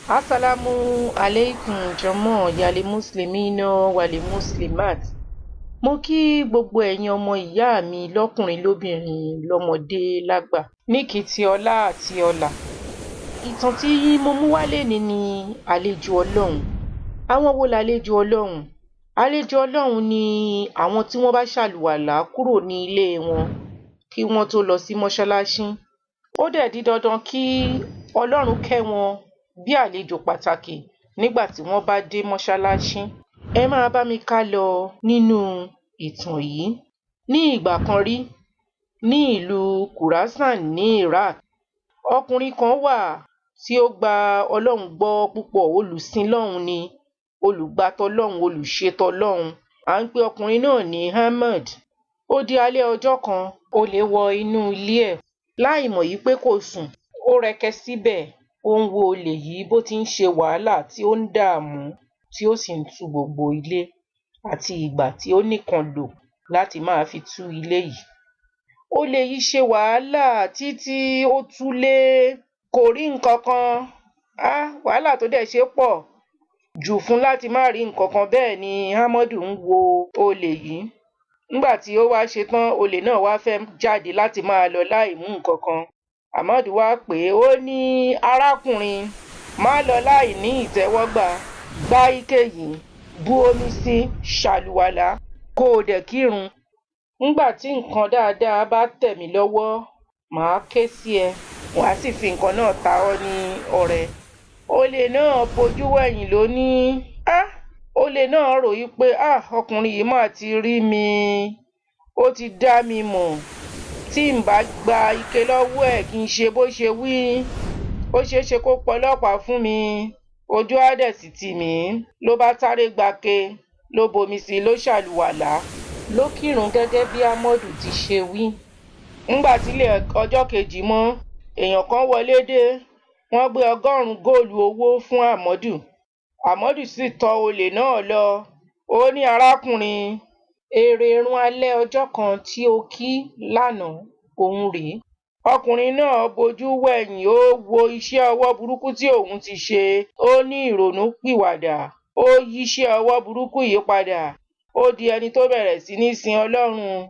Assalamu alaikum jọmọ́ yàlẹ̀ muslimina wàlẹ̀ muslimat. Mo kí gbogbo ẹ̀yin ọmọ ìyá mi lọ́kùnrin lóbìnrin lọ́mọdé lágbà ní kí ti ọlá àti ọlà. Ìtàn tí mo mú wá lénìí ni àlejò Ọlọ́run. Àwọn wo làlejò Ọlọ́run? Àlejò Ọlọ́run ni àwọn tí wọ́n bá ṣàlùwàlá kúrò ní ilé wọn kí wọ́n tó lọ sí mọ́ṣáláṣí. Ó dẹ̀ di dandan kí Ọlọ́run kẹ́ wọn bí àlejò pàtàkì nígbà tí wọ́n bá dé mọ́ṣáláṣí. Ẹ máa bá mi ká lọ nínú ìtàn yìí. Ní ìgbà kan rí, ní ìlú Khurasan ní Iraq, ọkùnrin kan wà tí ó gba Ọlọ́run gbọ́ púpọ̀, olùsinlọ́hun ni, olùgbàtọlọ́hun, olùṣetọlọ́hun. À ń pe ọkùnrin náà ní Ahmad. Ó di alẹ́ ọjọ́ kan, olè wọ inú ilé ẹ̀ láìmọ̀ yí pé kò sùn. Ó rẹkẹ síbẹ̀, ó ń wo olè yìí bó ti ń ṣe wàhálà tí ó ń dààmú tí ó sì ń tú gbogbo ilé àti ìgbà tí ó nìkan lò láti máa fi tú ilé yìí. Olè yìí ṣe wàhálà títí ó túlé, kò rí nǹkan kan. Wàhálà tó dẹ̀ ṣe pọ̀ jù fún láti má rí nǹkan kan. Bẹ́ẹ̀ ni Ahmadu ń wo olè yìí. Nígbà tí ó wá ṣe tán, olè náà wá fẹ́ jáde láti máa lọ láì mú nǹkan kan. Ahmadu wá pè é, ó ní, arákùnrin, má lọ láì ní ìtẹ́wọ́gbà. Gbá ike yìí, bu omi sí, ṣàlùwàlá, kó o dẹ̀ kírun. Nígbà tí nǹkan dáadáa bá tẹ̀ mí lọ́wọ́, màá ké sí ẹ, wàá sì fi nǹkan náà ta ọ́ ní ọrẹ. Olè náà bojú wẹ̀yìn ló ní, olè náà rò yí pé, ọkùnrin yìí mà ti rí mi, ó ti dá mi mọ̀. Tí n bá gba ike lọ́wọ́ ẹ̀ kí n ṣe bó ṣe wí, ó ṣeé ṣe kó pọlọ́pàá fún mi, ojú á dẹ̀ sì tì mí. Ló bá sáré gbake, ló bomi sí i, ló ṣàlùwàlá, ló kírun gẹ́gẹ́ bí Ahmadu ti ṣe wí. Ńgbà tílẹ̀ ọjọ́ kejì mọ́, èèyàn kan wọlé dé, wọ́n gbé 100 góòlù owó fún Ahmadu. Ahmadu sì tọ olè náà lọ. Ó ní, arákùnrin, èrè ìrun alẹ́ ọjọ́ kan tí o kí lánàá òun rèé. Ọkùnrin náà bojú wẹ̀yìn, ó wo iṣẹ́ ọwọ́ burúkú tí òun ti ṣe, ó ní ìrònú pìwàdà, ó yíṣẹ́ ọwọ́ burúkú yìí padà. Ó di ẹni tó bẹ̀rẹ̀ sí ní sin Ọlọ́run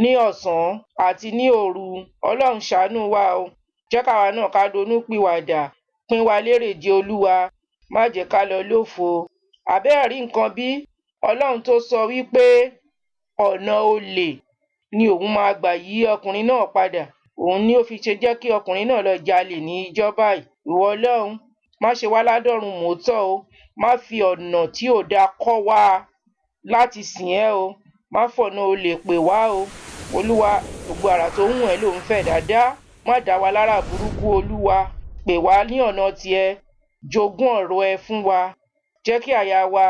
ní ọ̀sán àti ní òru. Ọlọ́run ṣàánú wa o. Jẹ́ káwa náà ká ronú pìwàdà, pín wa lérè jẹ́ Olúwa, má jẹ́ ká lọ lófo. Àbẹ́ẹ̀ rí nǹkan bí Ọlọ́run tó sọ wípé ọ̀nà olè ni òun máa gbà yí ọkùnrin náà padà, òun ni ó fi ṣe jẹ́ kí ọkùnrin náà lọ jalè ní ijọ́ báyìí. Ìwọ Ọlọ́run, má ṣe wá ládọ́run mòótọ́ o, má fi ọ̀nà tí ò dáa kọ́ wa láti sìn ẹ́ o, má fọ̀nà olè pè wá o. Olúwa, gbogbo àrà tó ń wù ẹ́ ló ń fẹ́ dáadáa, má dá wa lára burúkú. Olúwa, pè wá ní ọ̀nà tiẹ̀, jogún ọ̀rọ̀ ẹ fún wa, jẹ́ kí àyà wa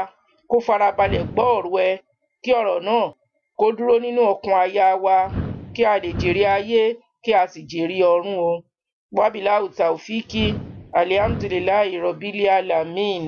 kó farabalẹ̀ gbọ́ ọ̀rọ̀ ẹ, kí ọ̀rọ̀ náà kó dúró nínú ọkàn àyà wa, kí a lè jèrè ayé, kí a sì jèrè ọ̀run o. Wábìláhù tàòfíkì, alihamdulilayi rọ̀bílì alamin.